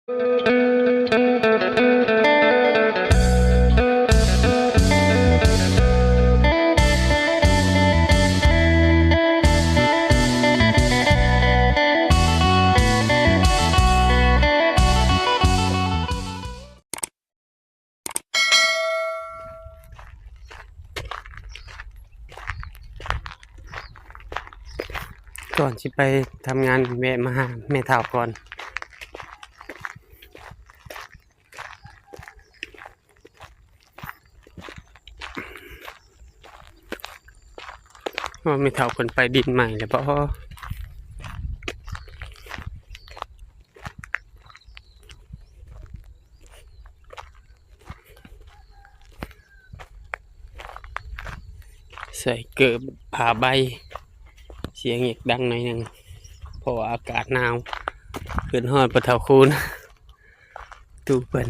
ກ່ອນຊິໄປທຳງານ ແວະມາຫາແມ່ເຖົ້າກ່ອນ. ວ່າແມ່ເຖົ້າເພິ່ນໄປດິນໃໝ່ແລ້ວບໍ່? ໃສ່ເກີບຜ້າໃບ ສຽງອີກດັງໜ້ອຍໜຶ່ງ ເພາະວ່າອາກາດໜາວ. ຂຶ້ນຮອດພໍ່ເຖົ້າຄູນ ຕູ້ເພິ່ນ.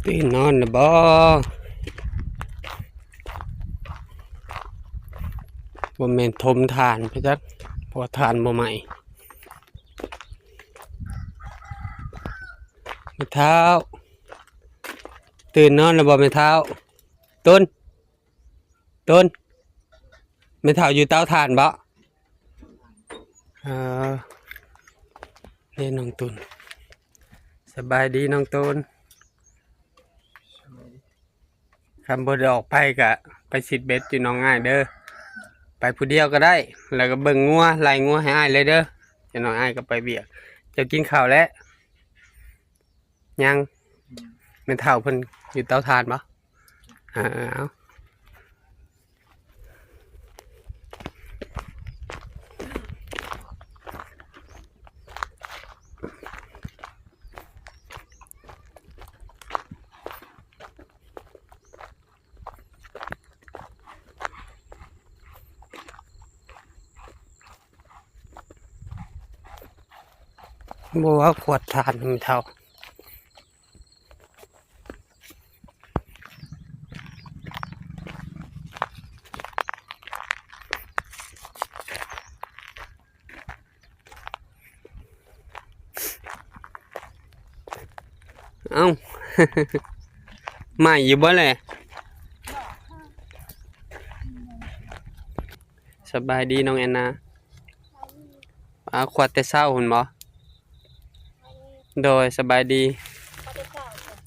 ຕື່ນນອນແລ້ວບໍ່? ບໍ່ແມ່ນຖົມຖ່ານໄປຈັກ ເພາະວ່າຖ່ານບໍ່ໄໝ້. ແມ່ເຖົ້າ ຕື່ນນອນແລ້ວບໍ່ແມ່ເຖົ້າ? ຕຸນ ຕຸນ ແມ່ເຖົ້າຢູ່ເຕົາຖ່ານບໍ່? ເອີ ເດ້ນ້ອງຕຸນ. ສະບາຍດີນ້ອງຕຸນ. ຄັນບໍ່ໄດ້ອອກໄປກະໄປຊິດເບັດຢູ່ໜອງອ້າຍເດີ ໄປຜູ້ດຽວກໍໄດ້ ແລ້ວກໍເບິ່ງງົວ ໄລ່ງົວໃຫ້ອ້າຍເລີຍເດີ. ຈັກໜ້ອຍອ້າຍກໍໄປວຽກ. ເຈົ້າກິນເຂົ້າແລ້ວ? ຍັງ. ແມ່ເຖົ້າເພິ່ນຢູ່ເຕົາຖ່ານບໍ່? ເອີ ເອົາ. ບໍ່ວ່າຂວດຖ່ານແມ່ເຖົ້າ. ເອົ້າ ໃໝ່ຢູ່ບໍ່ແຫຼະ? ສະບາຍດີນ້ອງແອນນາ. ປາຂວດແຕ່ເຊົ້າພຸ້ນບໍ່? ໂດຍ ສະບາຍດີ.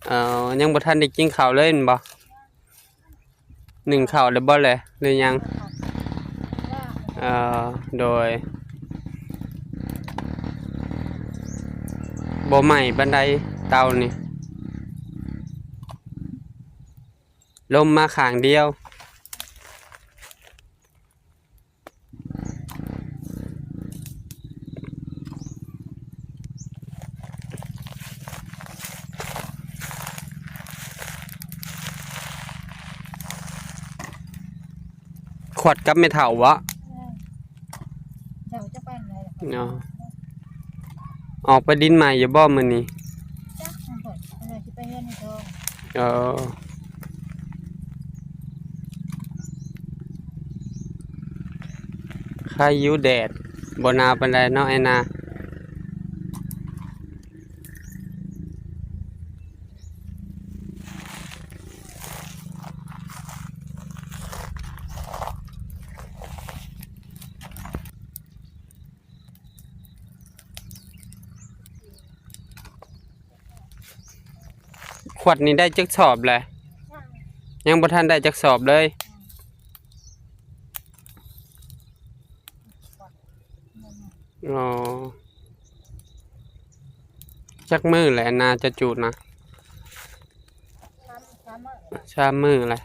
ເອີ ຍັງບໍ່ທັນໄດ້ກິນເຂົ້າເລີຍແມ່ນບໍ່? ໜຶ້ງເຂົ້າແລ້ວບໍ່ແລະ ຫຼືຍັງ? ເອີ ໂດຍ ບໍ່ໄໝ້ປານໃດເຕົານີ້ ລົມມາຂ້າງດຽວ. ຂວດກັບແມ່ເຖົ້າເບາະ? ເອີ ເຈົ້າຈະໄປອັນໃດລະ? ເນາະ. ອອກໄປດິນໃໝ່ຢູ່ບໍ່ມື້ນີ້? ຈັກ ເພິ່ນວ່າຊິໄປເຮືອນໃຫ້ໂຕ. ເອີ ໄຄຢູ່ແດດ ບໍ່ໜາວປານໃດເນາະ ແອນນາ. ຂວດນີ້ໄດ້ຈັກສອບແລ້ວ? ຍັງ ຍັງບໍ່ທັນໄດ້ຈັກສອບເລີຍ. ອໍ ຈັກມື້ແລ້ວນາຈະຈູດນະ? ສາມ ສາມມື້ແລ້ວ.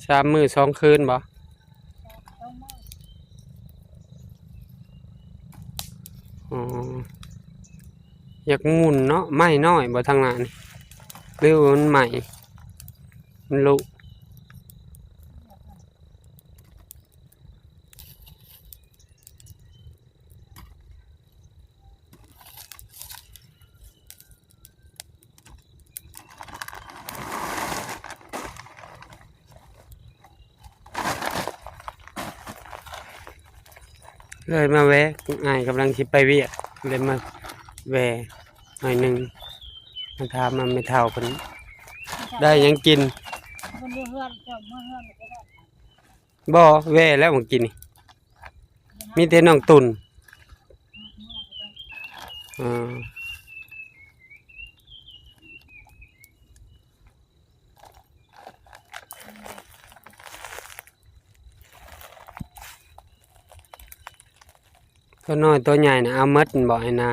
ສາມມື້ສອງຄືນບໍ່? ອໍ ຢາກໝຸ່ນເນາະ. ໄມ້ນ້ອຍບໍ່ທາງໜ້ານີ້ ຫຼືມັນໃໝ່ ມັນລຸ? ເລີຍມາແວະ ອ້າຍກຳລັງຊິໄປວຽກ ເລີຍມາແວະໜ້ອຍໜຶ່ງ ມາຖາມນຳແມ່ເຖົ້າເພິ່ນໄດ້ຫຍັງກິນ. ເພິ່ນຢູ່ເຮືອນ ເຈົ້າເມືອເຮືອນກໍໄດ້. ບໍ່ ແວ່ແລ້ວມື້ກີ້ນີ້ ມີແຕ່ນ້ອງຕຸ່ນ. ເອີ ຕົວນ້ອຍຕົວໃຫຍ່ນະ ເອົາໝົດແມ່ນບໍ່ ໄອ້ນາ?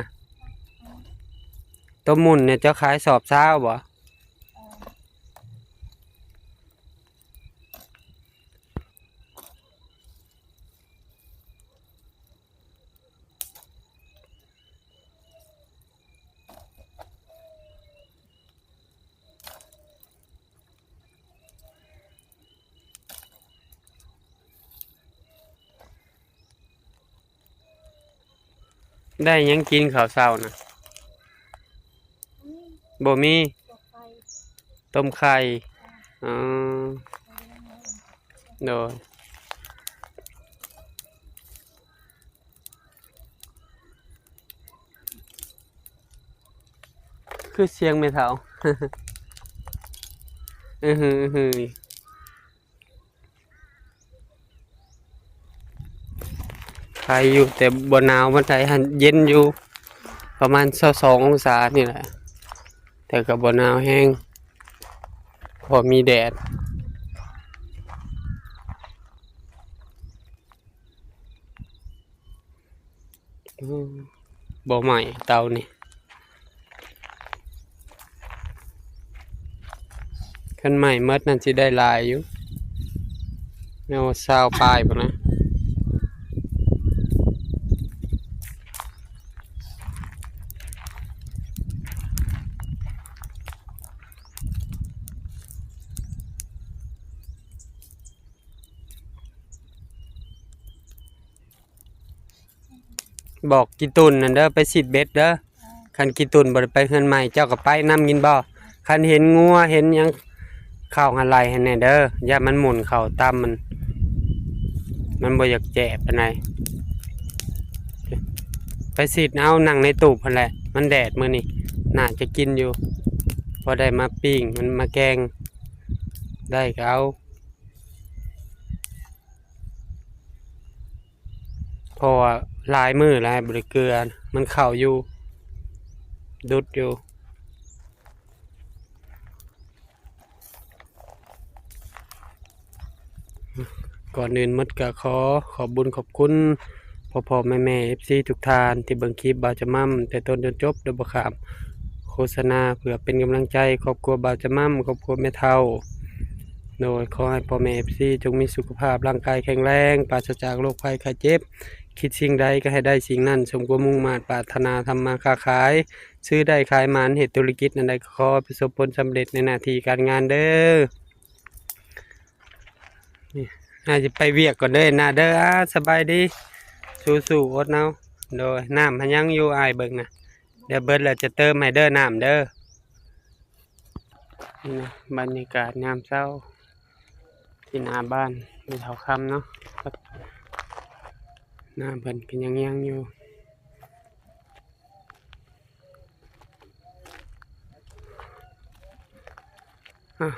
ຕົວໝຸ່ນນີ້ເຈົ້າຂາຍສອບຊາວບໍ່? ໄດ້ຫຍັງກິນເຂົ້າເຊົ້ານະ? ບໍ່ມີ. ຕົ້ມໄຂ່. ອໍ ໂດຍ. ຄືສຽງແມ່ເຖົ້າ ອືຫື ອືຫື. ໄຄຢູ່ ແຕ່ບໍ່ໜາວປານໃດຫັ້ນ ເຢັນຢູ່ ປະມານຊາວສອງອົງສານີ້ແຫຼະ ແຕ່ກໍບໍ່ໜາວແຮງ ພໍມີແດດ. ໂອ້ ບໍ່ໄໝ້ເຕົານີ້ ຄັນໄໝ້ໝົດນັ້ນຊິໄດ້ຫຼາຍຢູ່ ແນວຊາວປາຍພຸ້ນນະ. ບອກກີ່ຕຸ່ນນັ້ນເດີ ໄປສີດເບັດເດີ. ເອີ ຄັນກີ່ຕຸ່ນບໍ່ໄດ້ໄປເຮືອນໃໝ່ ເຈົ້າກໍໄປນຳ ຍິນບໍ່? ເອີ ຄັນເຫັນງົວເຫັນຫຍັງ ເຂົ້າໃຫ້ໄລ່ໃຫ້ແດ່ເດີ ຢ່າມັນໝຸ່ນເຂົ້າຕຳ ມັນ ມັນບໍ່ຢາກແຈບປານໃດ. ໄປສີດເອົາ ນັ່ງໃນຕູບຫັ້ນແຫຼະ ມັນແດດມື້ນີ້ ໜ້າຈະກິນຢູ່ ພໍໄດ້ມາປີ້ງ ມັນມາແກງ ໄດ້ກໍເອົາ. ເພາະວ່າຫຼາຍມື້ແລ້ວບໍ່ໄດ້ເກືອ ມັນເຂົ້າຢູ່ ດຸດຢູ່. ກ່ອນອື່ນໝົດກໍຂໍຂອບບຸນຂອບຄຸນພໍ່ໆແມ່ໆ ເອັຟຊີ ທຸກທ່ານທີ່ເບິ່ງຄລິບບ່າວຈະໝ່ຳແຕ່ຕົ້ນຈົນຈົບ ໂດຍບໍ່ຂ້າມໂຄສະນາ ເພື່ອເປັນກຳລັງໃຈຄອບຄົວບ່າວຈະໝ່ຳ ຄອບຄົວແມ່ເຖົ້າ. ໂດຍ ຂໍໃຫ້ພໍ່ແມ່ ເອັຟຊີ ຈົ່ງມີສຸຂະພາບຮ່າງກາຍແຂງແຮງ ປາສະຈາກໂລກໄພໄຂ້ເຈັບ ຄິດສິ່ງໃດກໍໃຫ້ໄດ້ສິ່ງນັ້ນ ສົມຄວາມມຸ່ງມາດປາດຖະໜາ ທຳມາຄ້າຂາຍ ຊື້ໄດ້ຂາຍໝານ ເຮັດທຸລະກິດອັນໃດກໍຂໍປະສົບຜົນສຳເລັດໃນໜ້າທີ່ການງານເດີ. ນີ້ ອາດຈະໄປວຽກກ່ອນເດີນາເດີ. ອາ ສະບາຍດີ ສູ້ໆ ອົດເອົາ. ໂດຍ ນ້ຳຫາຍັງຢູ່ ອ້າຍເບິ່ງນະ ດຽວເບິດແລ້ວຈະເຕີມໃຫ້ເດີ ນ້ຳເດີ. ນີ້ນະ ບັນຍາກາດຍາມເຊົ້າທີ່ໜ້າບ້ານແມ່ເຖົ້າຄຳເນາະ ນາເພິ່ນກໍຍັງຍັງຢູ່. ອາ